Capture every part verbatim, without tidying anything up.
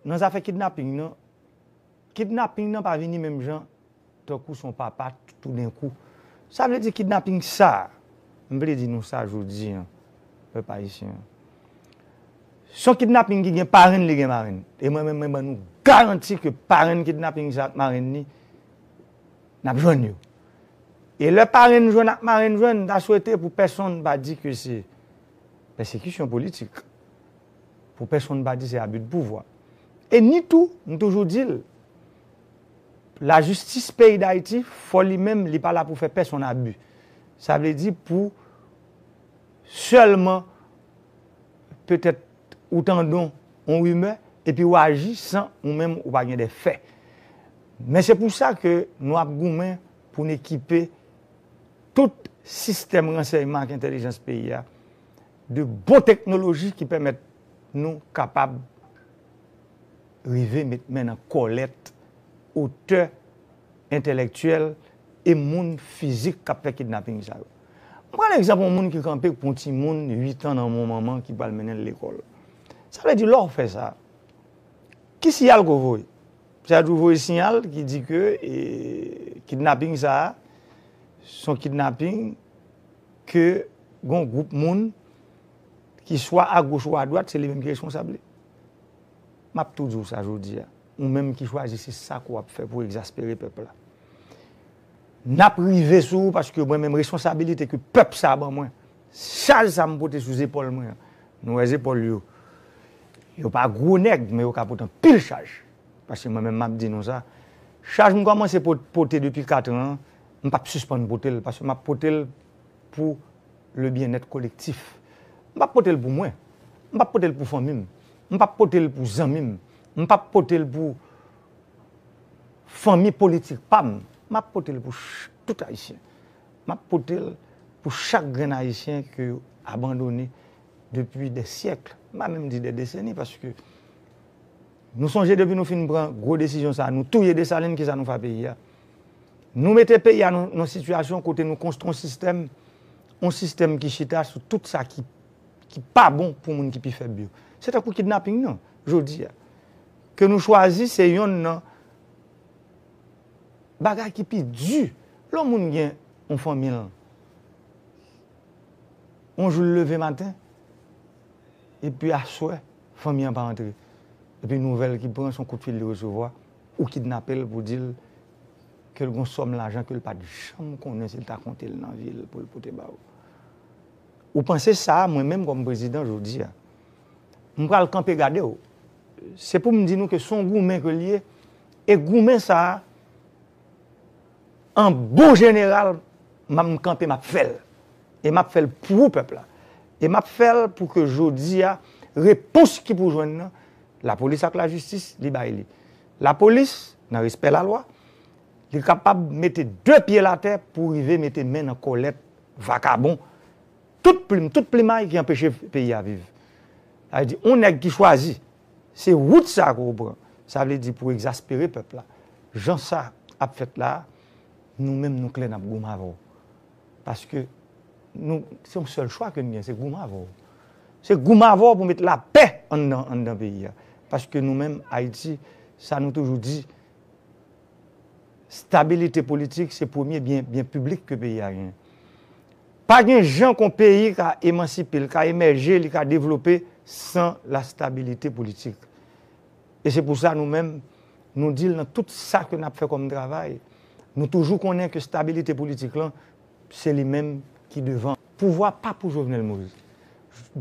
nan zafè kidnaping nan, kidnaping nan pa vini menm jan tankou se yon papa toudenkou. Sa vle di kidnaping sa, m vle di nou sa jodi a, pèp ayisyen an. Se yon kidnaping ki gen parenn li, gen marenn. E mwen menm, mwen ban nou garanti ke parenn kidnaping sa ak marenn li, n ap jwenn yo. E lè parenn jwenn ak marenn jwenn, m ta swete pou pèsonn pa di ke se pèsekisyon politik. Pou pèsonn pa di se abi de pouvwa. E ni tou, m toujou di l, lajistis peyi Dayiti, fò li menm, li pa la pou fè pèsonn abi. Sa vle di pou sèlman petèt ou tande yon rimè, epi w aji san ou menm ou pa gen de fè. Men se pou sa ke nou ap goumen pou n ekipe tout sistèm ransèyman ak entèlijans peyi a de bon teknoloji ki pèmèt nou kapab rive met men nan kòlèt otè entèlektyèl e moun fizik k ap fè kidnaping sa yo. M pran egzanp yon moun ki kanpe pou yon timoun uit an nan men yon manman ki pral mennen l lekòl. Sa vle di lè w fè sa, ki siyal ke w voye? Sa vle di w voye siyal ki di ke e, kidnaping sa a, se yon kidnaping ke gen yon gwoup moun ki swa agoch ou adwat, se li menm ki responsab li. M ap tou di w sa jodi a. Ou menm ki chwazi se sa ke w ap fè pou egzaspere pèp la. N ap rive sou ou paske mwen menm responsabilite ke pèp sa a ban mwen. Chaj sa m pote sou zepòl mwen an. Nou wè zepòl yo. Yo pa gwo nèg, men yo ka pote anpil chaj. Paske mwen menm m ap di nou sa. Chaj m kòmanse pot- pote depi kat an, m p ap sispann pote l. Paske m ap pote l pou le byenèt kolektif. M p ap pote l pou mwen. M p ap pote l pou fanmi m. M p ap pote l pou zanmi m. M p ap pote l pou fanmi politik pa m. M ap pote l pou ch- tout Ayisyen. M ap pote l pou chak grenn Ayisyen ke yo abandone depi de syèk. M pa menm di de deseni, paske nou sonje depi nou fin pran gwo desizyon sa a, nou touye Desalin, kisa nou fè a peyi a? Nou mete peyi a nan yon sitiyasyon kote nou konstwi yon sistèm, yon sistèm ki chita sou tout sa ki, ki pa bon pou moun ki pi fèb yo. Se tankou kidnaping nan, jodi a. Ke nou chwazi se yonn nan bagay ki pi di. Lè yon moun gen yon fanmi l, yon jou l leve maten, epi aswè, fanmi an pa antre. Epi nouvèl ki pran, se yon kout fil li resevwa, ou kidnape l pou di l ke l gen yon sòm lajan ke l pa t janm konnen si l ta konte l nan vi l pou l pote ba ou. Ou panse sa, mwen menm kòm prezidan jodi a, m pral kanpe gade w. Se pou m di nou ke se yon goumen ke l ye, e goumen sa a, an bon jeneral, m ap kanpe, m ap fè l. E m ap fè l pou pèp la. E m ap fè l pou ke jodi a, repons ki pou jwenn nan, lapolis ak lajistis, li bay li. Lapolis, nan respè lalwa, li kapab mete de pye l atè pou rive mete men nan kòlèt vakabon, tout plim, tout plimay ki anpeche peyi a viv. Sa vle di, yon nèg ki chwazi, se wout sa ke w pran. Sa vle di pou egzaspere pèp la. Jan sa ap fèt la, nou menm nou klè n ap goumen avè w. Paske nou, se yon sèl chwa ke n gen, se goumen avè w. Se goumen avè w pou met lapè anndan, anndan peyi a. Paske nou menm, Ayiti, sa nou toujou di, stabilite politik se premye byen, byen piblik ke peyi a genyen. Pa gen jan ke yon peyi ka emansipe, li ka emèje, li ka devlope san lastabilite politik. E se pou sa nou menm, nou di l nan tout sa ke n ap fè kòm travay. Nou toujou konnen ke stabilite politik lan, se li menm ki devan. Pouvwa pa pou Jovenel Moïse.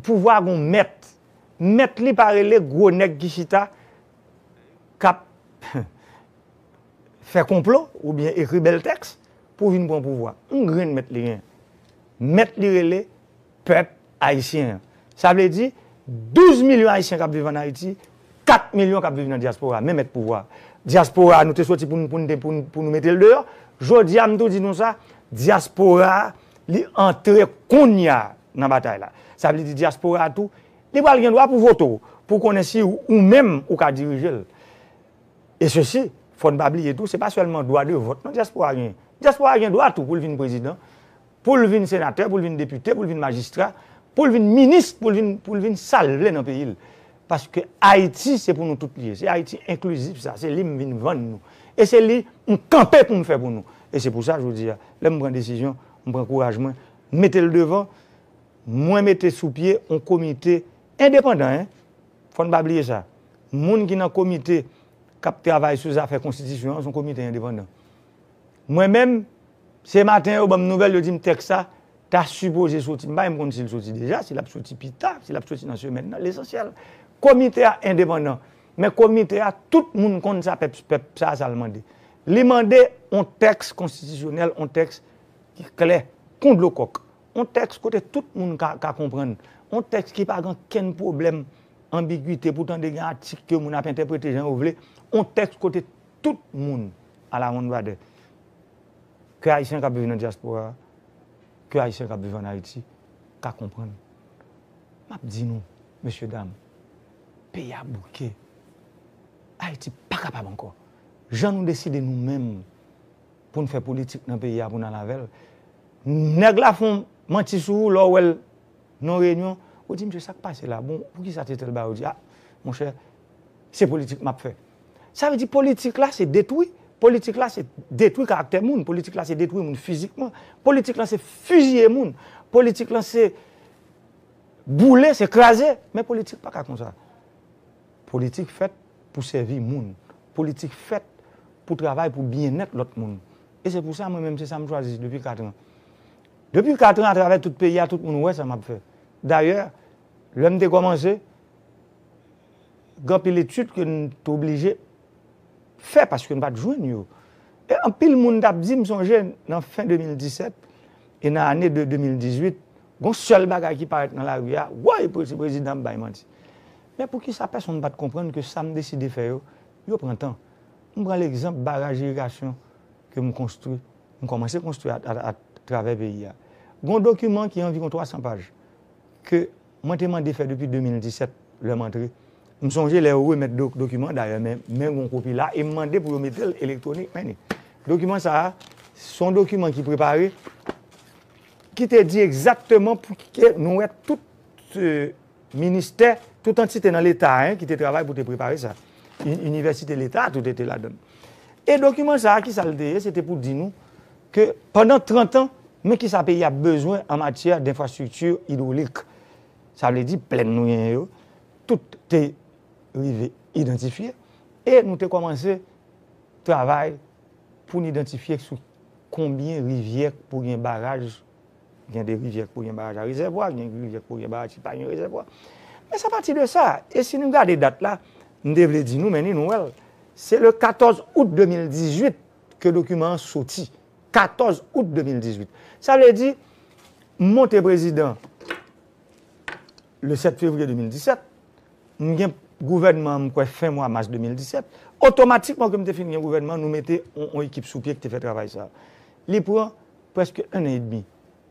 Pouvwa gon mèt. Mèt li pa rele gwo nèg ki chita k ap fè konplo oubyen ekri bèl tèks pou vin pran pouvwa. Yon grenn mèt li gen. Mèt li rele pèp ayisyen an. Sa vle di, douz milyon ayisyen k ap viv ann Ayiti, kat milyon k ap viv nan dyaspora, men mèt pouvwa. Dyaspora, nou te soti pou n, pou n, pou n, pou nou mete l deyò. Jodi a, m tou di nou sa, dyaspora, li antre kounye a nan batay la. Sa vle di dyaspora a tou, li pral gen dwa pou vote w, pou konnen si ou, ou menm ou ka dirije l. E sesi, fò n pa bliye tou, se pa sèlman dwa de vòt non dyaspora genyen. Dyaspora gen dwa tou pou l vin prezidan, pou l vin senatè, pou l vin depite, pou l vin majistra, pou l vin minis, pou l vin, pou l vin sa l vle nan peyi l. Paske Ayiti, se pou nou tout li ye. Se Ayiti enklizif sa, se li m vin vann nou. E se li m kanpe pou m fè pou nou. E se pou sa, jodi a, lè m pran desizyon, m pran kouraj mwen, mete l devan, mwen mete sou pye yon komite endepandan, en. Fò n pa bliye sa. Moun ki nan komite k ap travay sou zafè konstitisyon an, se yon komite endepandan. Mwen menm, se maten yo ban m nouvèl, yo di m tèks sa ta sipoze soti. M pa menm konn si l soti deja, si l ap soti pita, si l ap soti nan semèn nan, lesansyèl. Komite a endepandan. Men komite a, tout moun konn sa pèp, pèp sa, sa l mande. Li mande yon tèks konstitisyonèl, yon tèks ki klè, kon dlo kòk. Yon tèks kote tout moun ka, ka konprann. Yon tèks ki pa gen kenn pwoblèm, anbigite, pou tande gen atik ke moun ap entèprete jan yo vle. Yon tèks kote tout moun, à la ronde vadè, ke Ayisyen k ap viv nan dyaspora, ke Ayisyen k ap viv ann Ayiti, ka konprann. M ap di nou, mesye dam, peyi a bouke. Ayiti pa kapab ankò. Jan nou deside nou menm pou n fè politik nan peyi a, pou n al avè l, nèg la fè w manti sou ou lè w wè l nan yon reyinyon, ou di, "Mesye, sa k pase la? Bon, poukisa se tèl bagay?" Ou di, "A, monchè, se politik m ap fè." Sa vle di politik la, se detwi. Politik la, se detwi karaktè moun. Politik la, se detwi moun fizikman. Politik la, se fiziye moun. Politik la, se boule, se kraze. Men politik pa ka konsa. Politik fèt pou sèvi moun. Politik fèt pou travay pou byennèt lòt moun. E se pou sa, mwen menm, se sa m chwazi depi kat an. Depi kat an, atravè tout peyi a, tout moun wè sa m ap fè. Dayè, lè m te kòmanse, gen anpil etid ke n te oblije fè paske n pa t jwenn yo. E anpil moun t ap di, m sonje nan fen de mil disèt e nan ane de de mil dizuit, gon sèl bagay ki parèt nan lari a, woy, pre- se prezidan ap bay manti. Men poukisa pèsonn pa t konprann ke sa m deside fè yo, yo pran tan? M pran legzanp baraj irigasyon ke m konstwi, m kòmanse konstwi a, a, atravè peyi a. Gon dokiman ki anviwon twa san paj ke mwen te mande fè depi de mil disèt, lè m antre. M sonje lè yo remèt do- dokiman, dayè, men, men yon kopi la, e m mande pou yo mete l elektwonik, men ni. Dokiman sa a, se yon dokiman ki prepare, ki te di egzakteman pou ke nou wè tout, euh, ministè, tout antite nan Leta, en, ki te travay pou te prepare sa. Inivèsite Leta, tout te ladan l. E dokiman sa a, ki sa l te ye? Se te pou di nou ke pandan trant an, men ki sa peyi a bezwen an matyè denfrastrikti idwolik. Sa vle di, plèn nou genyen yo, tout te rive idantifye. E nou te kòmanse travay pou n idantifye sou konbyen rivyè k pou gen baraj. Gen de rivyè k pou gen baraj a rezèvwa, gen rivyè k pou gen baraj ki pa gen rezèvwa. Men se apati de sa, e si nou gade dat la, m te vle di nou, men ni nou wè l. Se le katòz out de mil dizuit ke dokiman an soti. Katòz out de mil dizuit. Sa vle di, m monte prezidan le sèt fevriye de mil disèt, m gen gouvènman an, m kwè, fen mwa mas de mil disèt. Otomatikman ke m te fin gen gouvènman, nou mete yon, yon ekip sou pye ki te fè travay sa a. Li pran prèske en an edmi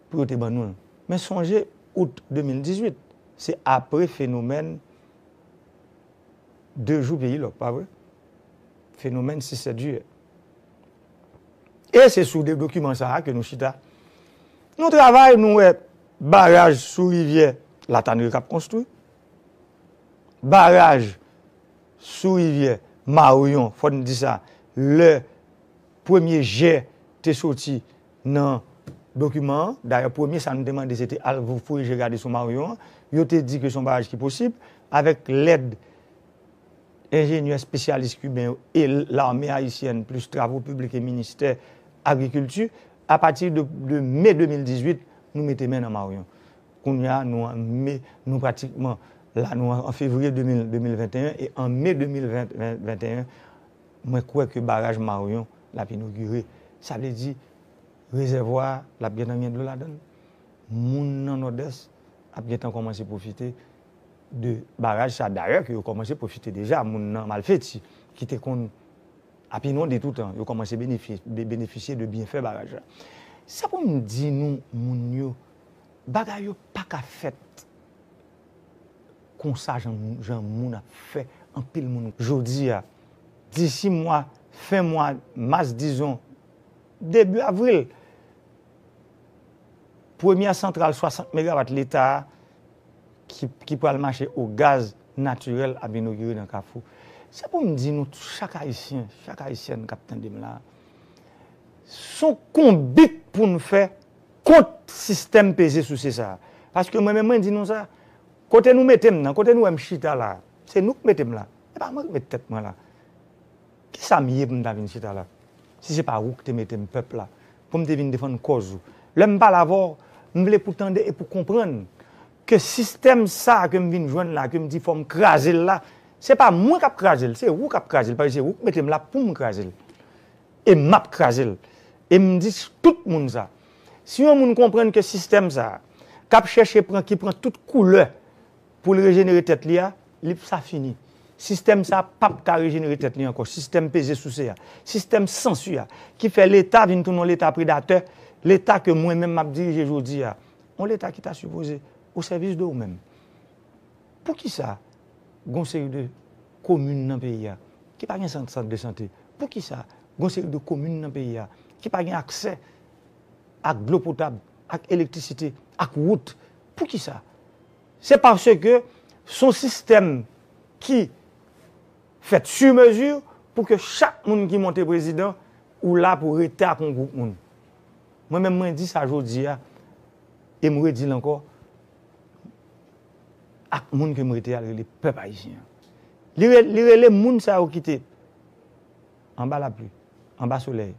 pou yo te ban nou l. Men sonje, out de mil dizuit, se apre fenomèn de jou peyi lòk, pa vre? Fenomèn sis sèt jiyè. E se sou de dokiman sa a ke nou chita. Nou travay, nou wè baraj sou rivyè Latanri k ap konstwi. Baraj sou rivyè Maryon, fò n di sa, lè premye jè te soti nan dokiman an. Dayè, premye sa nou te mande, se te al fouye je gade sou Maryon an. Yo te di ke se yon baraj ki posib, avèk lèd enjenyè espesyalis kiben yo e lame ayisyèn, plis travo piblik e ministè agrikilti. Apati de, de me de mil dizuit, nou mete men nan Maryon. Kounye a, nou an me, nou pratikman la, nou an, an fevriye de mil, de mil venteyen, e an me de mil venteyen, mwen kwè ke baraj Maryon l ap inogire. Sa vle di, rezèvwa a, l ap gentan gen dlo ladan l. Moun nan Nòdès ap gentan kòmanse pwofite de baraj sa. Dayè, ke yo kòmanse pwofite deja, moun nan Malfeti, ki te konn ap inonde toutan, yo kòmanse benefisye, be- benefisye de byenfè baraj la. Sa pou m di nou, moun yo, bagay yo pa ka fèt konsa, jan, jan moun ap fè anpil moun. Jodi a, disi mwa, fen mwa mas, dizon, debi avril, premyè santral swasant megawat Leta a ki, ki pral mache o gaz natirèl ap inogire nan Kafou. Se pou m di nou, chak Ayisyen, chak Ayisyèn k ap tande m la, se yon konbit pou n fè kont sistèm peze souse sa a. Paske mwen menm, mwen di nou sa, kote nou mete m nan, kote nou wè m chita la, se nou k mete m la. E pa mwen k met tèt mwen la. Kisa m ye pou m ta vin chita la? Si se pa ou ki te mete m, pèp la, pou m te vin defann kòz ou. Lè m pale avè w, m vle pou tande e pou konprann ke sistèm sa a ke m vin jwenn la, ke m di fò m kraze l la, se pa mwen k ap kraze l, se ou k ap kraze l, paske se ou k mete m la pou m kraze l. E m ap kraze l. E m di tout moun sa. Si yon moun konprann ke sistèm sa a, k ap chèche pran, ki pran tout koulè pou l rejenere tèt li a, li sa fini. Sistèm sa a p ap ka rejenere tèt li ankò. Sistèm peze souse a. Sistèm sansi a. Ki fè Leta vin tounen yon Leta predatè. Leta ke mwen menm m ap dirije jodi a. Yon Leta ki ta sipoze o sèvis de ou menm. Poukisa gon seri de komin nan peyi a ki pa gen sant, sant de sante? Poukisa gon seri de komin nan peyi a ki pa gen aksè ak dlo potab, ak elektrisite, ak wout? Poukisa? Se paske se yon sistèm ki fèt sur mesure pou ke chak moun ki monte prezidan, ou la pou rete ak yon gwoup moun. Mwen menm, mwen di sa jodi a, e m redi l ankò, ak moun ke m rete a, l rele pèp ayisyen an. Li re-, li rele moun sa yo ki te anba lapli, anba solèy,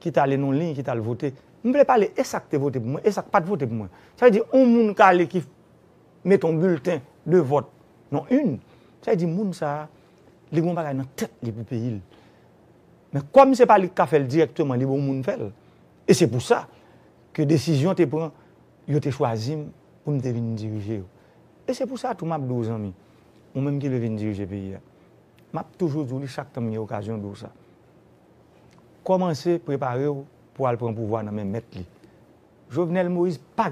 ki t ale nan liy, ki t al vote. M vle pale e sa k te vote pou mwen, e sa k pa t vote pou mwen. Sa vle di, yon moun k ale ki mete yon bilten de vòt nan urn, sa vle di moun sa a, li gen yon bagay nan tèt li pou peyi l. Men kòm se pa li k ka fè l dirèkteman, li ba yon moun fè l. E se pou sa ke desizyon te pran, yo te chwazi m pou m te vin dirije yo. E se pou sa tou m ap di w, zanmi, ou menm ki vle vin dirije peyi a, m ap toujou di w li chak tan m gen okazyon di w sa. Kòmanse prepare w pou al pran pouvwa nan men mèt li. Jovenel Moïse pa